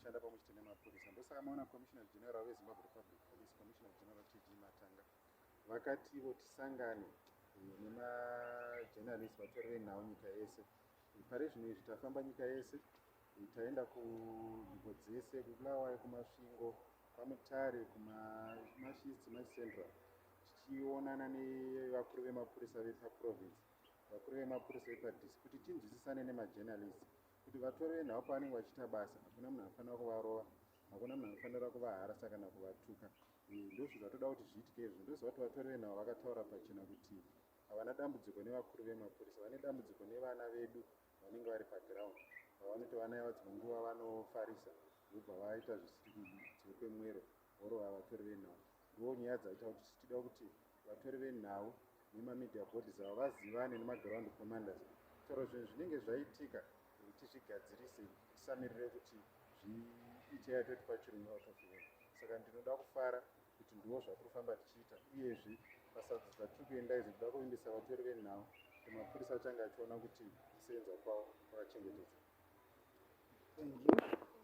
kushanda pamwe chete nemapurisa. Ndosaka maona Commissioner General veZimbabwe Republic Police, Commissioner General TG Matanga, vakati ivo tisangane nemajournalist, vatori venhau nyika yese. Pari zvino izvi tafamba nyika yese, taenda kunzvimbo dzese, kuBulawayo, kuMasvingo, kwaMutare, kuMash East, Mash Central, tichionana nevakuru vemapurisa vepaprovince, vakuru vemapurisa vepadist, kuti tinzwisisane nemajournalist kuti vatori venhau pavanenge vachiita basa, hakuna munhu anofanira kuvarova, hakuna munhu anofanira kuvaharasa kana kuvatuka. Ndozvo zvatoda kuti zviitike izvo. Ndoziva kuti vatori venhau vakataura pachena kuti havana dambudziko nevakuru vemapurisa, vane dambudziko nevana vedu vanenge vari paground, vavanoti vana ava dzimwe nguva vanofarisa, vobva vaita zvisiri kunze kwemwero, vorova vatori venhau. Ndo nyaya dzaita kuti tida kuti vatori venhau nemamedia bodies avo vazivane nemaground commanders, kutaura zvinhu zvinenge zvaitika tizvigadzirise, tisamirire kuti zviite yatoti pachirungu out of hand. Saka ndinoda kufara kuti ndiwo zvatiri kufamba tichiita. Uyezve pasadzo dzatiri kuenda idzi, ndoda kuvimbisa vatori venhau kuti mapurisa achange achiona kuti kusevenza kwavo kwakachengetedzwa. Thank you.